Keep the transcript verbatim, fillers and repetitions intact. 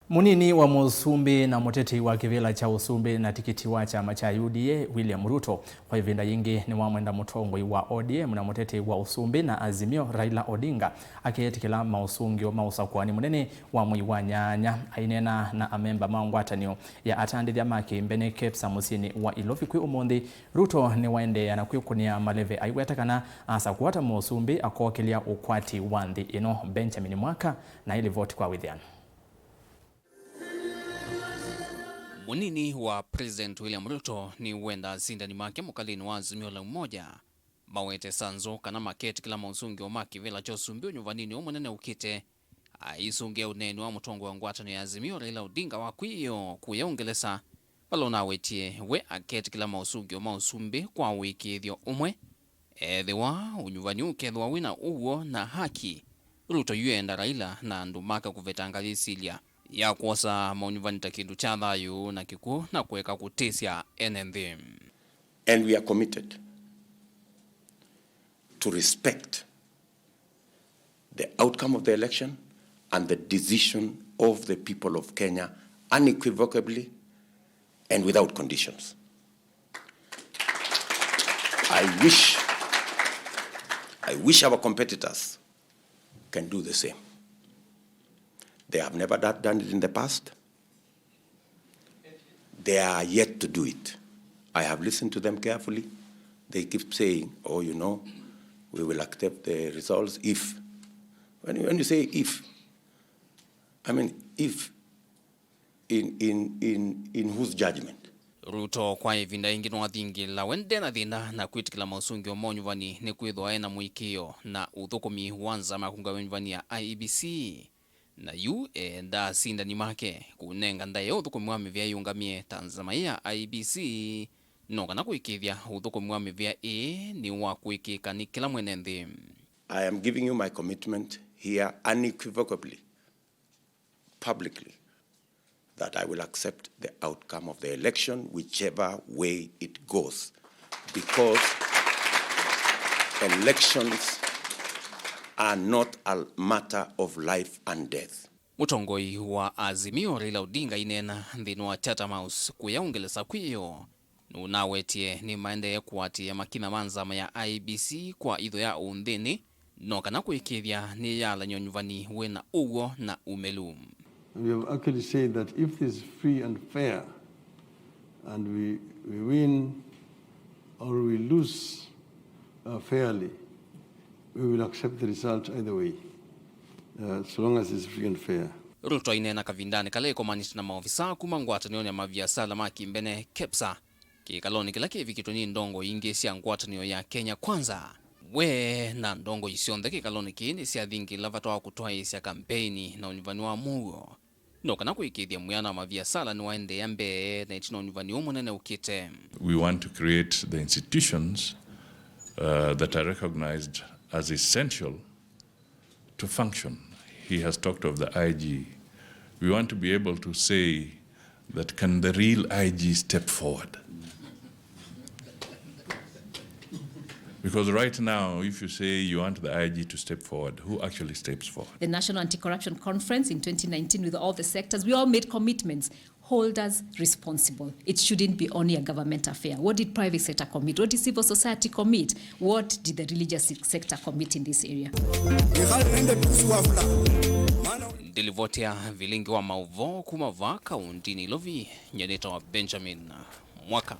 Mũnini wa mũsumbĩ na mũtetei wa kĩvĩla kya ũsumbĩ na tikiti wa kyama kya U D A, William Ruto, kwa ĩvinda yĩngĩ nĩwamwenda mũtongoi wa O D M na mũtetei wa ũsumbĩ na Azimio, Raila Odinga, akeetĩkĩla maũsũngĩo ma ũsakũani mũnene wa mwei wa nyanya. Aineena na amemba ma ngwatanĩo ya atandĩthya ma kĩmbene, KEPSA, mũsyĩnĩ wa Ilovi kwĩ ũmũnthĩ, Ruto nĩwaendeea na kwĩkũnĩa maleve aiweta kana asakũwa ta mũsumbĩ akookĩlya ũkwati wa nthĩ ĩno. Benjamin Mwaka na ĩlivoti kwa wĩthĩano. Mũnini wa President William Ruto nĩwenda asindani make mũkalĩnĩ wa Azimio la Umoja mawete sanzo kana maketĩkĩla maũsũngĩo ma kĩvĩla kya ũsumbĩ ũnyuvaninĩ ũũ mũnene ũkĩte. Aisũngĩa ũneeni wa mũtongoi wa ngwatanĩo ya Azimio, Raila Odinga, wa kwĩoo kũya Ũngelesa, vala ũnawetie we aketĩkĩla maũsũngĩo ma ũsumbĩ kwa ũĩkĩĩthyo ũmwe. Ethĩwa ũnyuvani ũkethĩwa wĩna ũw'o na haki, Ruto yu eenda Raila na andũ make kũvetanga yĩsilya ya kwosa maũnyuvani ta kĩndũ kya thayũ na kĩkw'ũ na kũeka kũtĩsya ene nthĩ. And we are committed to respect the outcome of the election and the decision of the people of Kenya unequivocally and without conditions. I wish, I wish our competitors can do the same. They have never do-, done it in the past. They are yet to do it. I have listened to them carefully. They keep saying, "Oh, you know, we will accept the results if." When, when you say if, I mean, if in, in, in, in whose judgment? Ruto kwa ĩvinda yĩngĩ nĩwathingĩla we ndena thĩna na kwĩtĩkĩla maũsũngĩo ma ũnyuvani nĩkwĩthwa ena mũĩkĩĩo na ũthũkũmi wa nzama ya kũngaw'a ũnyuvani ya I E B C. Na yu eenda asindani make kũnenga ndaĩa ũthũkũmi wa mĩvĩa yĩũngamĩe ta nzama ya I E B C, no kana kũĩkĩĩthya ũthũkũmi wa mĩvĩa ĩĩ nĩ wa kũĩkĩĩka nĩ kĩla mwene nthĩ. I am giving you my commitment here unequivocally, publicly, that I will accept the outcome of the election, whichever way it goes, because elections are not a matter of life and death. Mũtongoi wa Azimio, Raila Odinga, aineena nthĩnĩ wa Chatham House kũya Ũngelesa kwĩoo, nũnawetie nĩmaendee kũatĩĩa makinya ma nzama ya I E B C kwa itho ya ũnthĩnĩ, no kana kũĩkĩĩthya nĩyaalany'a ũnyuvani wĩna ũw'o na umĩlu. We have actually said that if this is free and fair and we, we win or we lose, uh, fairly, we will accept the result either way, uh, so long as it's free and fair. Ruto aineena kavindanĩ kala ĩkomanĩte na maovisaa kuma ngwatanĩonĩ ya maviasala ma kĩmbene, KEPSA, kĩkalonĩ kĩla kĩvikĩtwe nĩ ndongoi ingĩ sya ngwatanĩo ya Kenya Kwanza. We na ndongoi syonthe kĩkalonĩ kĩĩ nĩsyathingĩla vata wa kũtwaĩĩsya kambeini na ũnyuvani wa mũuo, no kana kũĩkĩĩthya mwĩana wa maviasala nĩwaendeea mbee na ĩtina wa ũnyuvani ũũ mũnene ũkĩte. We want to create the institutions, uh, that are recognized as essential to function. He has talked of the I G. We want to be able to say that, can the real I G step forward? Because right now, if you say you want the I G to step forward, who actually steps forward? The National Anti-Corruption Conference in twenty nineteen with all the sectors, we all made commitments. Hold us responsible. It shouldn't be only a government affair. What did private sector commit? What did civil society commit? What did the religious se-, sector commit in this area? Ndilivotea vilingi wa maũvoo kuma vaa kaũntĩnĩ Ilovi, nyenĩtawa Benjamin Mwaka.